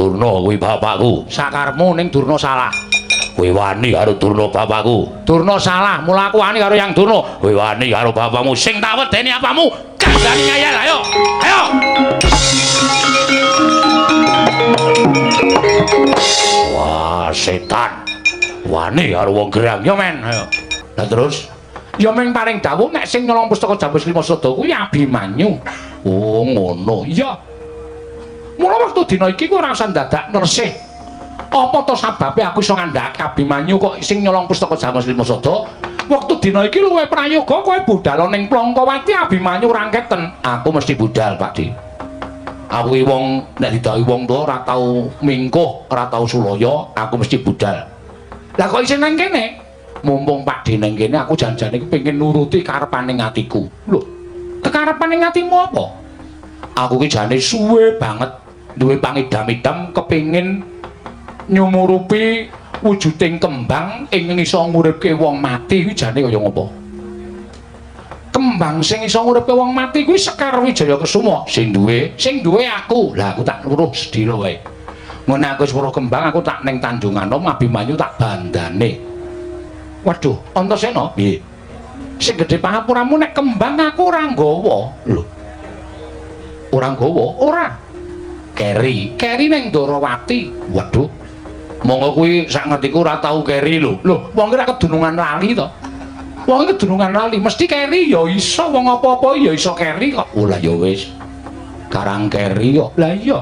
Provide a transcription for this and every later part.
Durna kuwi bapakku. Sakarepmu ning Durna salah. Kowe wani karo Durna bapakku. Durna salah, mula aku wani karo Yang Durna. Kowe wani karo bapakmu sing tak wedeni apamu? Kandhani ngayal, ayo. Ayo. Wah, setan. Wani karo wong gerang. Ya men, ayo. Lah terus Ya ming paring dawuh nek sing nyolong pustaka Jambus Lima Sada kuwi Abimanyu. Oh, ngono. Iya. Mula wektu dina iki kowe ora usah dadak nersih. Apa to sababe aku iso ngandhakake Abimanyu kok sing nyolong pustaka Jambus Lima Sada? Wektu dina iki luwih prayoga kowe budal ning Plongkowati Abimanyu rangketen. Aku mesti budal, Pak Di. Aku iki wong nek didhawuhi wong tuwa ora tau mingkuh, ora tau sulaya, aku mesti budal. Lah kok isih nang kene? Mumpung Pak D nang kene aku janjane iki pengen nuruti karepaning atiku. Lho, kekarepaning atimu apa? Aku ki jane suwe banget duwe pangidam-idam kepengin nyumurupi wujuding kembang ing iso nguripke wong mati kuwi jane kaya ngopo? Kembang sing iso nguripke wong mati kuwi Sekar Wijaya Kesuma. Sing duwe, sing duwe aku. Lah aku tak weruh sedhela wae. Ngono aku wis weruh kembang aku tak ning Tanjunganom Abimanyu tak bandane. Waduh, Antasena, piye? Sing gedhe pangapuramu nek kembang aku ora nggawa. Lho. Ora nggawa? Ora. Keri, keri ning Ndorowati. Waduh. Monggo kuwi sak ngertiku ora tau keri lho. Lho, wong ki ora kedunungan lali to. Wong iki kedunungan lali, mesti keri ya iso, wong apa-apa ya iso keri kok. Oh lah ya wis. Karang keri kok. Lah iya.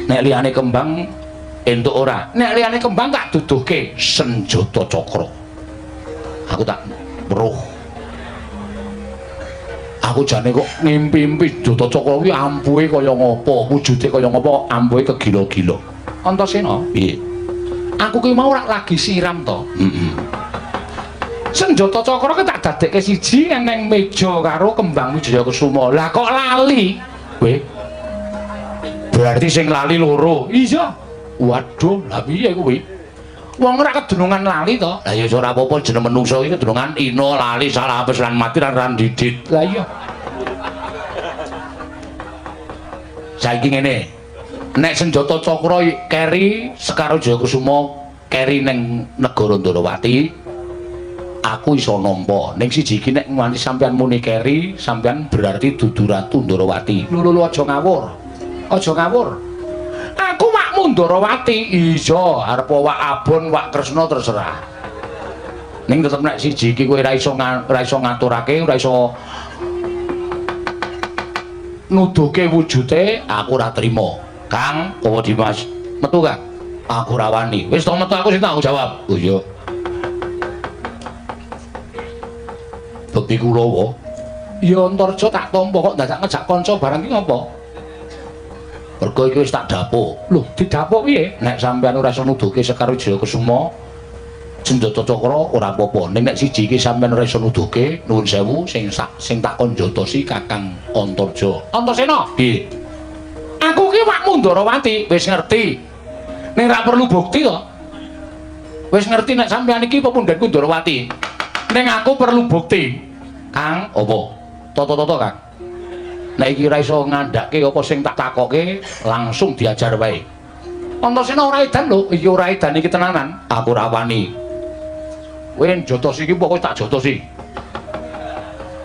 Nek liyane kembang entuk ora? Nek liyane kembang tak duduhke senjata cakra. Aku tak weruh. Aku jane kok ngimpi-impi senjata cakra kuwi ampuhe kaya ngopo, wujude kaya ngopo, ampuhe kegila-gila. Antasena, piye? Aku ki mau ora lagi siram to. Heeh. Senjata cakra ki tak dadekke siji neng meja karo kembang Wijaya Kesuma. Lah kok lali? Kowe. Berarti sing lali loro. Iya. Waduh, lah piye kuwi? Wong ora kedunungan lali to. Lah ya ora apa-apa jeneng menungso iki kedunungan ina lali salah apes lan mati lan randidit. Lah iya. Saiki ngene. Nek senjata cakra keri Sekar Wijaya Kusuma keri ning negara Ndorowati, aku iso nampa. Ning siji iki nek nganti sampean muni keri, sampean berarti dudu ratu Ndorowati. Lho lho aja ngawur. Aja ngawur. Aku wakmu Ndorowati. Iya, arep wak Abon, wak Kresna terserah. Ning tetep nek siji iki kowe ora iso ngaturake, ora iso nuduhke wujude, aku ora trima. Kang, apa Dimas? Metu, Kang? Aku ora wani. Wis to metu aku sing tanggung jawab. Oh iya. Bekti Kulawa. Ya Antarja tak tampa kok dadak ngejak kanca barang iki ngopo? Mergo iki wis tak dapuk. Lho, didapuk piye? Nek sampean ora iso nuduhke Sekar Wijaya Kesuma, senjata cakra ora apa-apa. Ning nek siji iki sampean ora iso nuduhke, nuwun sewu sing tak kon jotosi Kakang Antarja. Antasena, piye? Aku ki wakmu Ndorowati, wis ngerti. Ning ra perlu bukti to. Wis ngerti nek sampean iki pepundhenku Ndorowati. Ning aku perlu bukti. Kang, apa? Toto-toto, Kang. Nek iki ora iso ngandhake apa sing tak takoke, langsung diajar wae. Antasena ora edan lho, iki ora edan iki tenanan. Aku ora wani. Kowe njotos iki pokoke tak jotosi.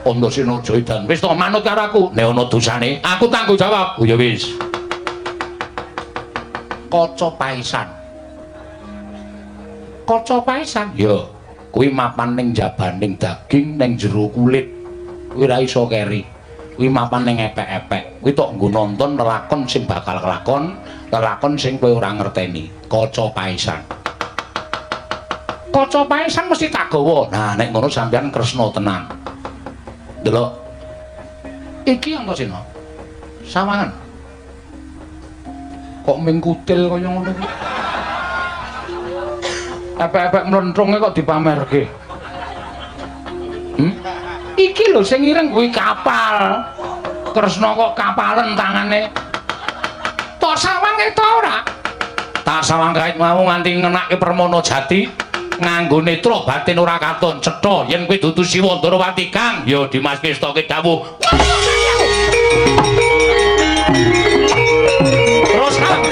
Antasena aja edan. Wis to manut karo aku. Nek ana dosane, aku tanggung jawab. Oh ya wis. Kaca paisan. Kaca paisan? Ya, kuwi mapan ning jabaning daging ning jero kulit. Kuwi ora iso keri. Kuwi mapan ning epek-epek. Kuwi tok nggo nonton lelakon sing bakal kelakon, lelakon sing kowe ora ngerteni. Kaca paisan. Kaca paisan mesti tak gawa. Nah, nek ngono sampean Kresna tenan. Delok. Iki Antasena. Sawangan. Kok ming kutil kaya ngono kuwi. Epek-epek mlentrunge kok dipamerke. Iki lho sing ireng kuwi kapal. Kresna kok kapalen tangane. Tok sawang ta ora? Tak sawang kait mau nganti ngenake Permana Jati nganggo netra batin ora katon cetha yen kowe dudu Siwa Ndorowati Kang. Ya Dimas Kestoke dawuh. Terus Kang.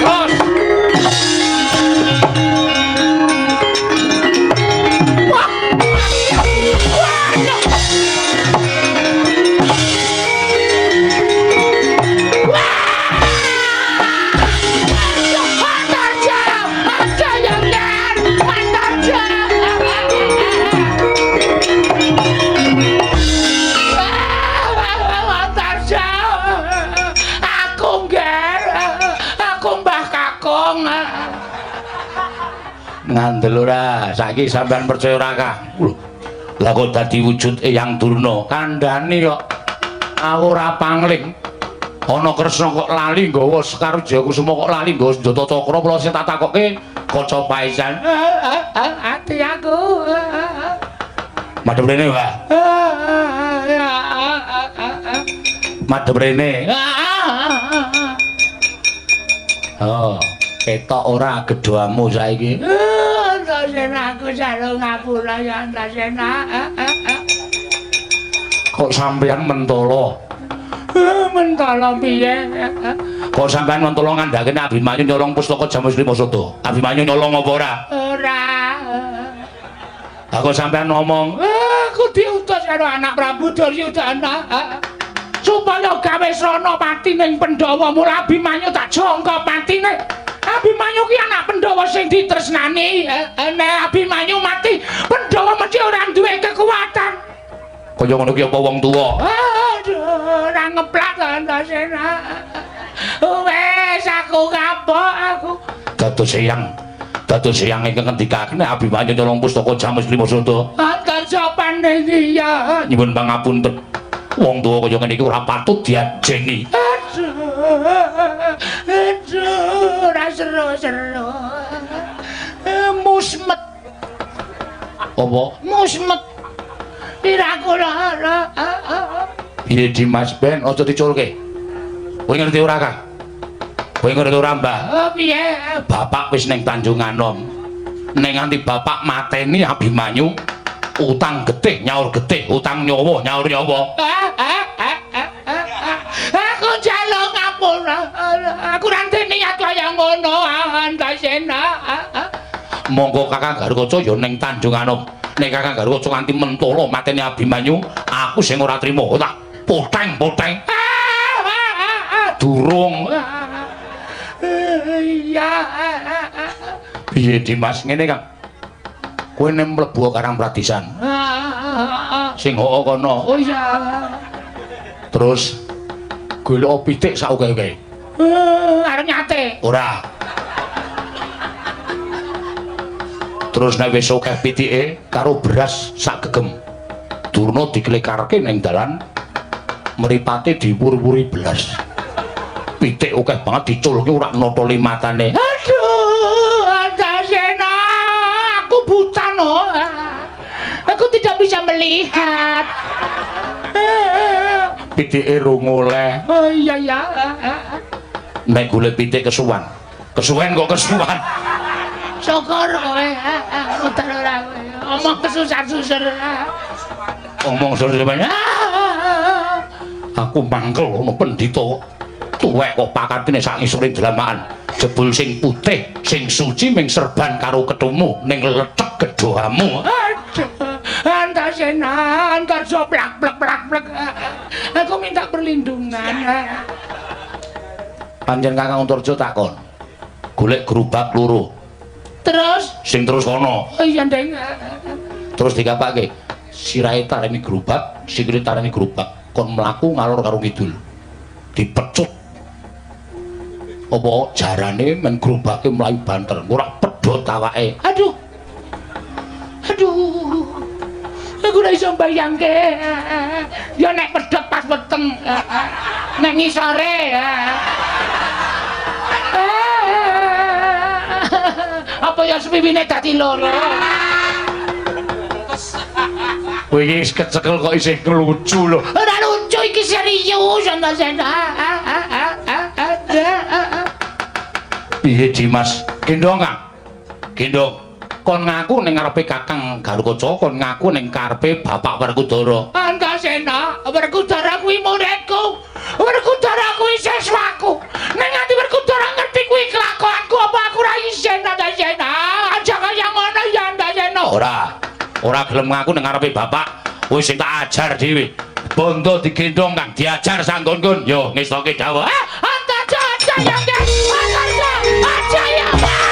Durung. Ngandel ora? Saiki sampean percaya ora, Kang? Lho. Lah kok dadi wujud Eyang Durna? Kandhani kok aku ora pangling. Ana Kresna kok lali nggawa Sekar Jayakusuma kok lali nggawa senjata cakra, mula sing tak takokke kaca paisan. Ati aku. Madhep rene, Mbah. Madhep rene. Oh, ketok ora gedhamu saiki. Antasena aku jaluk ngapura ya Antasena. Kok sampeyan mentolo? Mentolo piye? Kok sampeyan mentolo ngandhake Abimanyu nyolong pustaka Jamus Lima Sada? Abimanyu nyolong apa ora? Ora. Lah kok sampeyan ngomong, aku diutus karo anak Prabu Duryudana supaya gawe srana pati ning Pandhawa, mula Abimanyu tak jangka patine. Abimanyu ki anak Pandhawa sing ditresnani. Nek Abimanyu mati, Pandhawa mesti ora duwe kekuatan. Kaya ngono ki apa wong tuwa? Aduh, ora ngeplak Antasena. Wes aku kapok aku. Dados eyang ingkang ngendikaken Abimanyu nyolong pustaka Jamus Lima Sada. Antarja pandhe iya. Nyuwun pangapunten. Wong tuwa kaya ngene iki ora patut diajeni. Aduh. Aduh, ora seru-seru. Musmet. Apa? Musmet. Iraku lara. Piye Dimas ben aja diculke. Kowe ngerti ora, Kang? Kowe ngerti ora, Mbah? Oh, piye? Bapak wis ning Tanjung Anom. Ning nganti bapak mateni Abimanyu, utang getih nyaur getih, utang nyawa nyaur nyawa. Aku njaluk ngapura. Aku ora ndek niat kaya ngono, Antasena. Monggo Kakang Garukaca ya ning Tanjung Anom. Nek Kakang Garukaca nganti mentolo mateni Abimanyu, aku sing ora trima. Tak poteng-poteng. Durung. Iya. Piye Dimas ngene, Kang? Kowe nek mlebu Karang Pradisan. Sing hoo kono. Oh iya. Terus golek pitik sak oke-oke. Arep nyate. Ora. Terus nek wis akeh pitike karo beras sak gegem. Durna diklekarke ning dalan, mripate diwur-wuri belas. Pitik akeh banget diculke ora notoli matane. Aduh, Antasena, aku buta no. Aku tidak bisa melihat. Pitike rungoleh. Oh iya ya. Nek golek pitik kesuwan. Kesuwen kok kesuwan. Syukur kowe, muter ora kowe. Omong kesusar-susur. Omong susur. Aku mangkel ana pendhita tuwek kok pakatine sak ngisore dlamaan. Jebul sing putih, sing suci ming serban karo ketumu ning lethek gedhamu. Aduh, Antasena, Antarja plak plak plak plak. Aku minta perlindungan. Pancen Kakang Antarja takon. Golek gerobak loro. Terus sing terus kono. Oh iya, Ndeng. Terus dikapake. Sirahe tareni gerobak, sikile tareni gerobak. Kon mlaku ngalor karo kidul. Dipecut. Apa jarane men gerobake mlayu banter. Ora pedhot awake. Aduh. Aduh. Aku ora iso mbayangke. Ya nek pedhot pas weteng. Nek ngisore. Apa ya sepiwine dadi loro? Kowe iki kecekel kok isih ngelucu lho. Ora lucu iki serius Antasena. Piye Dimas? Gendong, Kang. Gendong. Kon ngaku ning ngarepe Kakang Garukaca, kon ngaku ning karepe Bapak Werkudara. Antasena, Werkudara kuwi muridku. Werkudara kuwi siswaku. Ning nganti Werkudara ngerti kuwi kelakuanku apa aku ora isin Antasena. Aja kaya ngono ya Antasena. Ora. Ora gelem ngaku ning ngarepe bapak. Wis sing tak ajar dhewe. Bondo digendong, Kang, diajar sanggon-gon. Yo ngestoke dawuh. Antasena aja ya, Antasena aja ya. Wah,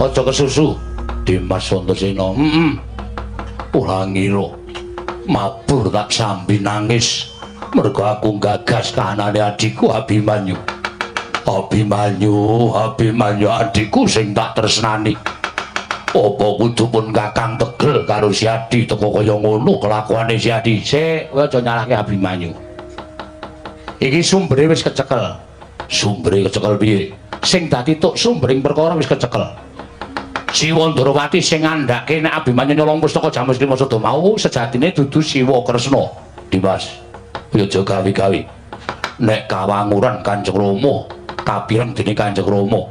Aja kesusu. Dimas Antasena. Heeh. Ora ngira mabur tak sambi nangis mergo aku gagas kahanane adikku Abimanyu. Abimanyu, Abimanyu adikku sing tak tresnani. Apa kudu pun Kakang tegel karo si Adi teko kaya ngono kelakuane si Adi. Sik, kowe aja nyalahke Abimanyu. Iki sumbere wis kecekel. Sumbere kecekel piye? Sing dadi tuk sumbering perkara wis kecekel. Siwa Ndorowati sing ngandhake nek Abimanyu nyolong pustaka Jamus Lima Sada mau sejatine dudu Siwa Kresna. Dimas, kowe aja gawe-gawe. Nek kawanguran Kanjeng Rama, kapireng dening Kanjeng Rama,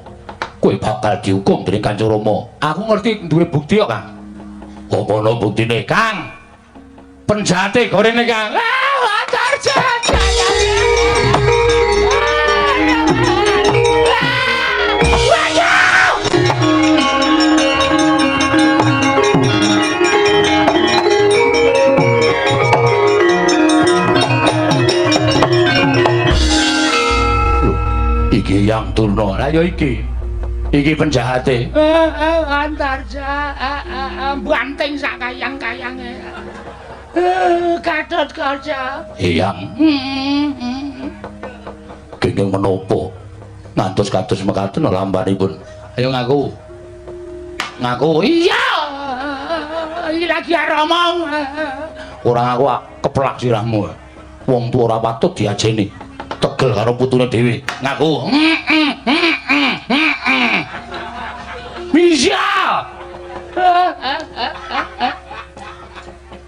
kowe bakal dihukum dening Kanjeng Rama. Aku ngerti duwe bukti kok, Kang. Apa ana buktine, Kang? Penjahate gorene, Kang. Ah, iki yang Durna. Lah ya iki. Iki penjahate. Antarja banting sak kayang-kayange. Gatot Kaca. Eyang. Kenging menapa? Ngantos kados mekaten lampanipun. Ayo ngaku. Ngaku. Iya. Iki lagi aromong. Ora ngaku keplak sirahmu. Wong tuwa ora patut diajeni. Tegel karo putune dhewe. Ngaku. Bisa.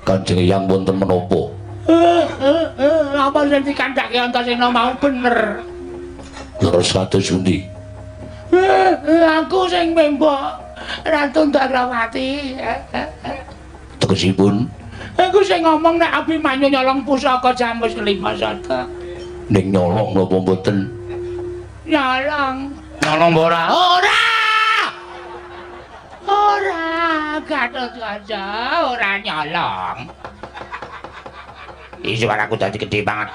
Kanjeng Eyang wonten menapa? Apa sing dikandhake Antasena mau bener? Terus kados pundi? Aku sing mbok Ratu Ndrawati. Tegesipun aku sing ngomong nek Abimanyu nyolong pusaka Jamus Lima Sada. Ning nyolong napa mboten? Nyolong. Nyolong apa ora? Ora. Ora, Gatot Kaca, ora nyolong. Iki suaraku dadi gedhe banget.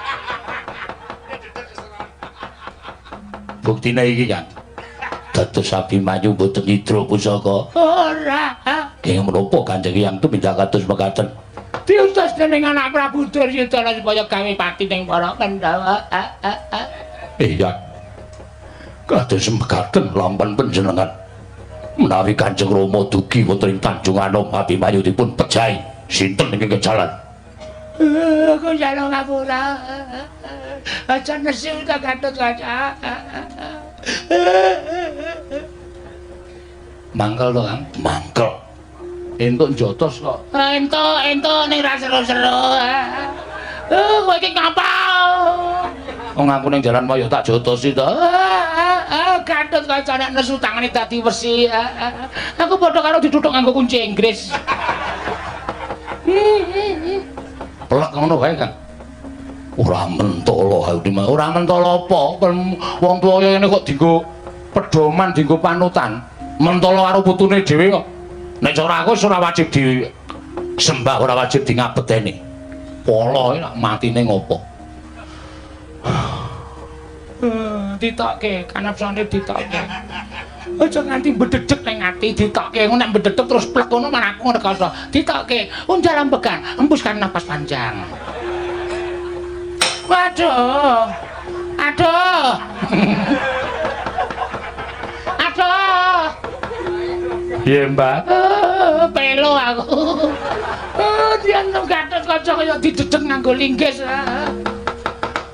Buktine iki, Kang. Dados Abimanyu mboten nyidra pusaka. Ora. Kenging menapa Kanjeng Eyang tumindak kados mekaten? Diutus dening anak Prabu Duryudana supaya gawe pati ning para Pandhawa. Iya. Kados mekaten lampan panjenengan. Menawi Kanjeng Rama dugi wonten ing Tanjung Anom Abimanyu dipun pejahi. Sinten ingkang kejalan? Aku njaluk ngapura. Aja nesu ta Gatot Kaca. Mangkel to, Kang? Mangkel. Entuk njotos kok. Entuk, entuk ning ra seru-seru. Kowe iki ngapa? Wong aku ning jalan mau ya tak jotosi to. Gatot Kaca nek nesu tangane dadi wesi. Aku padha karo dituthuk nganggo kunci Inggris. Plek ngono wae, Kang. Ora mentolo aku iki. Ora mentolo apa? Wong tuwa ngene kok dienggo pedoman, dienggo panutan. Mentolo karo putune dhewe kok. Nek cara aku ora wajib disembah, ora wajib di ngabeteni. Polo iki matine ngopo? Ditokke, kanapsane ditokke. Aja nganti mbedhedhek ning ati ditokke. Engko nek mbedhedhek terus plek ngono malah aku rekoso. Ditokke, uncal ambekan, hembuskan napas panjang. Waduh. Aduh. Aduh. Piye, Mbak? Pelo aku. Dian Gatot Kaca kaya didedek nganggo linggis.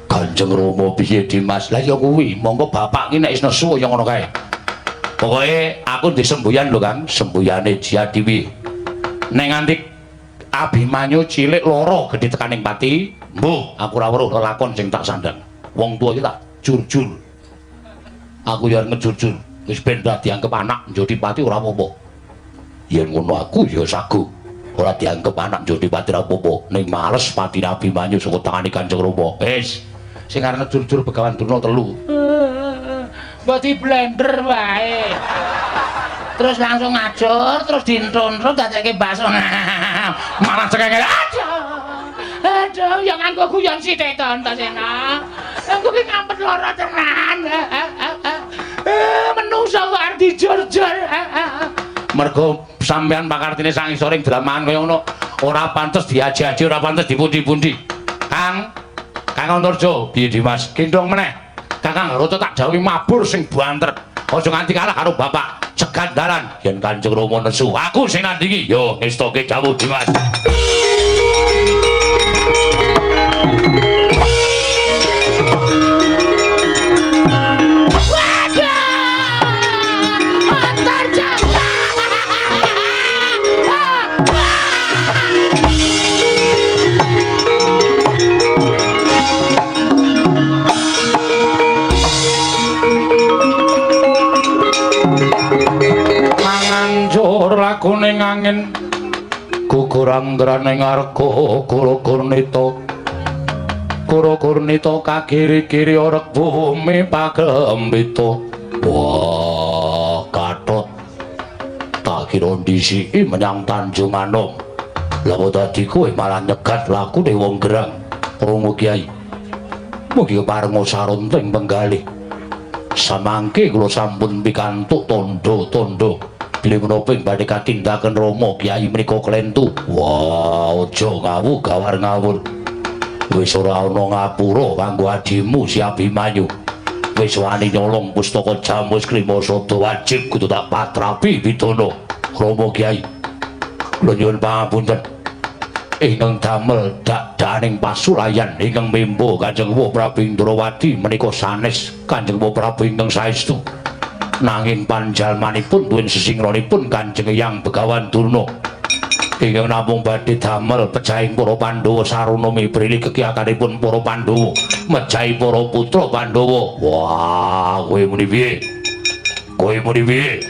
Kanjeng Rama piye Dimas? Lah ya kuwi, monggo bapak ki nek wis nesu ya ngono kae. Pokoke aku ndek semboyan lho, Kang, semboyane Jatiwi. Nek nganti Abimanyu cilik loro gedhe tekaning pati, mbuh aku ora weruh lelakon sing tak sandang. Wong tuwa iki tak jurjur. Aku ya ngejurjur. Wis ben ora dianggep anak njodi pati ora apa-apa. Yen ngono aku ya sagu. Ora dianggep anak njodi pati ora apa-apa. Ning males pati Abimanyu saka tangane Kanjeng Rama. Wis, sing arep ngejurjur Begawan Durna telu. Mbok di blender wae. Terus langsung ngajur, terus dintun-intun dadekke bakso. Malah cekeke. Aduh. Aduh, ya nganggo guyon sithik to, Antasena. Aku ki ngampet lara tenan. Menungso kok arep dijur-jur. Mergo sampean pakartine sak ngisoring dramahan kaya ngono ora pantes diaji-aji, ora pantes dipundi-pundi. Kang, Kang Antarja, piye Dimas? Gendong meneh. Kakang Garuda tak jauhi mabur sing banter. Aja nganti kalah karo bapak. Cegat dalan yen Kanjeng Rama nesu. Aku sing nandingi. Yo ngestoke dawuh Dimas. Lakune angin gugur anggrane ngarga kura-kurnita kura-kurnita kagiri-giri orek bumi pagembita. Wah, Gatot tak kira ndisiki menyang Tanjung Anom. Lha kok dadi kowe malah nyegat lakune wong gerang. Krungu Kyai, mugi parenga sarunting penggalih. Samangke kula sampun pikantuk tandha-tandha bilih menapa ing badhe katindaken Rama Kyai menika klentu. Wah, aja ngawu gawar ngawur. Wis ora ana ngapura kanggo adimu si Abimanyu. Wis wani nyolong pustaka Jamus Klimasada wajib kudu tak patrapi pidana. Rama Kyai, kula nyuwun pangapunten. Ingkang damel dak-dakaning pasulayan ingkang membo Kanjeng Prabu Indrawati menika sanes Kanjeng Prabu ingkang saestu. Nanging panjalmanipun duwen sesingronipun Kanjeng Hyang Begawan Durna ingkang namung badhe damel pejahing para Pandhawa sarana mibrili kekiyatanipun para Pandhawa mejahi para putra Pandhawa. Wah, kowe muni piye? Kowe muni piye?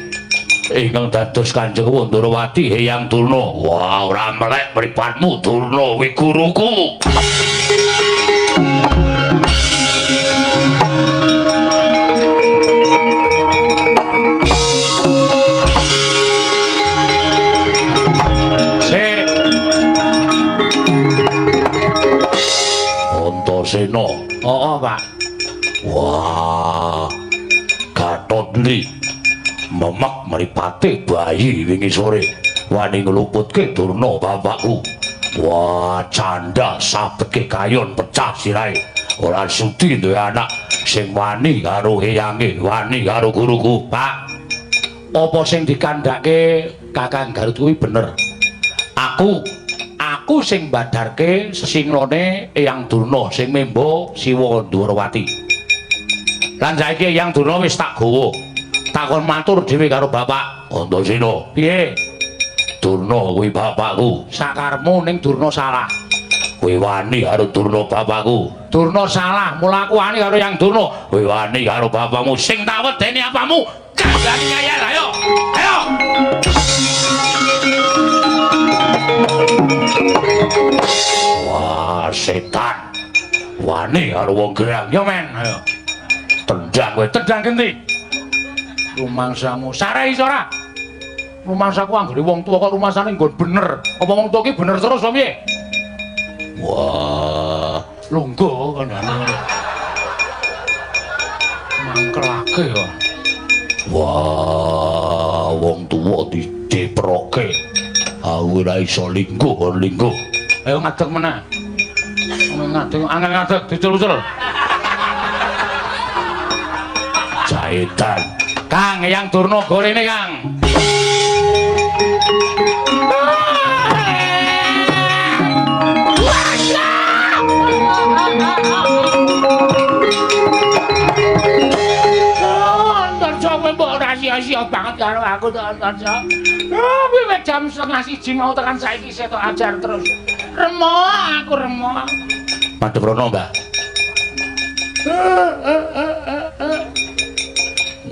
Ingkang dados Kanjeng Ndrawati Hyang Durna. Wah, ora melek mripatmu Durna kuwi guruku. Antasena. Heeh, Pak. Wah. Gatot ndi? Memek mripate bayi wingi sore. Wani ngluputke Durna bapakku. Wah, canda sabetke kayon pecah sirahe. Ora sudi duwe anak sing wani karo heyange, wani karo guruku. Pak, apa sing dikandhake Kakang Garut kuwi bener? Aku sing badarke sesinglone Eyang Durna sing membo Siwa Ndwarawati. Lan saiki Eyang Durna wis tak gawa. Takon matur dhewe karo bapak. Antasena, piye? Durna kuwi bapakku. Sakarmu ning Durna salah. Kowe wani karo Durna bapakku. Durna salah, mula aku wani karo Eyang Durna. Kowe wani karo bapakmu sing tak wedeni apamu? Kandhani ngayal, ayo. Ayo. Wah, setan. Wani karo wong gerang. Yo men, ayo. Tendang kowe, tendang genti. Rumangsamu sare iso ora? Rumangsaku anggere wong tuwa kok rumangsane nggon bener. Apa wong tuwa ki bener terus apa piye? Wah, lungguh kandhane. Mangkelake kok. Wah, wong tuwa dideproke. Aku ora iso lingguh kon lingguh. Ayo ngadeg meneh. Ngadeg, angel ngadeg dicul-ucul. Jaetan. Kang, Eyang Durna gorene, Kang. Antarja kowe mbok ora sia-sia banget karo aku to, Antarja. Wiwit jam 12:30 mau tekan saiki setok ajar terus. Remok aku remok. Madhep rono, Mbah.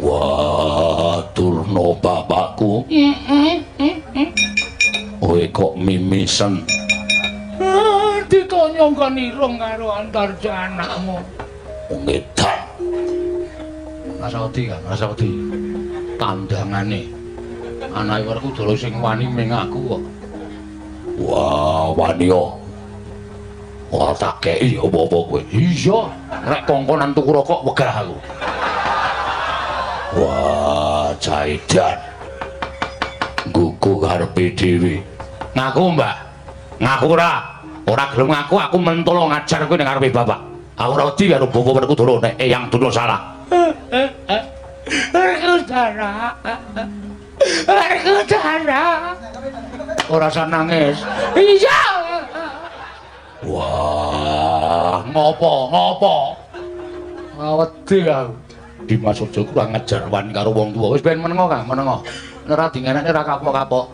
Wah, Durna bapakku. Kowe kok mimisen. Ditonyo nggon irung karo Antarja anakmu. Ngedan. Rasa wedi, Kang, rasa wedi. Tandangane. Anake Werkudara sing wani ming aku kok. Wah, wani yo. Wah, tak kei apa-apa kowe. Iya, rek kongkonan tuku rokok wegah aku. Wah, jaidan. Ngaku karepe dhewe. Ngaku, Mbah. Ngaku ora? Ora gelem ngaku, aku mentolo ngajar kowe ning ngarepe bapak. Aku ora wedi karo Bapak Werkudara nek Eyang Durna salah. Werkudara. Werkudara. Ora usah nangis. Iya. Wah, ngopo, ngopo? Wedi aku. Dimas aja kurang ngajar wani karo wong tuwa. Wis ben menengo, Kang, menengo. Nek ora dingenekne ora kapok-kapok.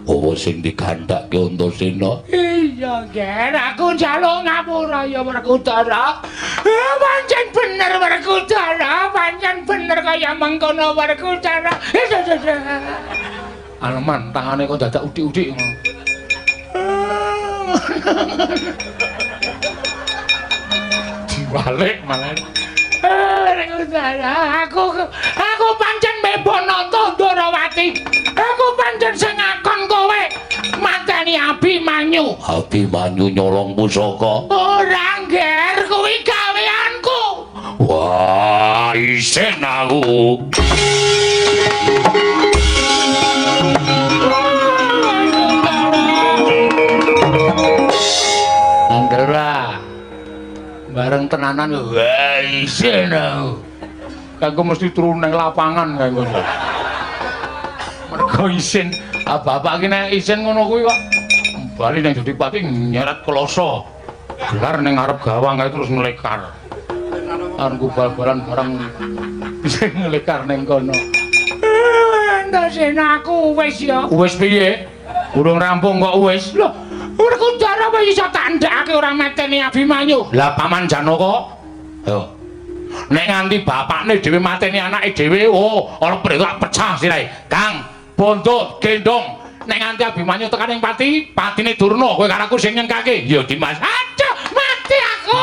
Apa sing digandhakke Antasena? Iya, Ger, aku njaluk ngapura ya Werkudara. Pancen bener Werkudara, pancen bener kaya mengkono Werkudara. Aleman, tangane kok dadak udik-udik ngono. Diwalik malah. Werkudara, aku pancen Mebonata Ndorowati. Aku pancen sing ngakon kowe mateni Abimanyu. Abimanyu nyolong pusaka. Ora, Ger, kuwi gaweanku. Wah, isin aku. Andra. Bareng tenanan wah isin aku. Kanggo mesti turu nang lapangan kanggo. Mergo isin. Ah bapak ki nek isin ngono kuwi kok bali nang dadi pati nyeret kloso. Gelar ning ngarep gawang kae terus nglekar. Arep bal-balan bareng bisa nglekar ning kono. Antasena aku wis ya. Wis piye? Urung rampung kok wis. Loh, Werkudara wis iso tandhakake ora mateni Abimanyu. Lah Paman Janaka? Yo. Nek nganti bapakne dhewe mateni anake dhewe, oh, ana perintah pecah sirahe. Kang, bondo gendong. Nek nganti Abimanyu tekan ning pati, patine Durna kowe karo aku sing nyengkake. Ya Dimas. Aduh, mati aku.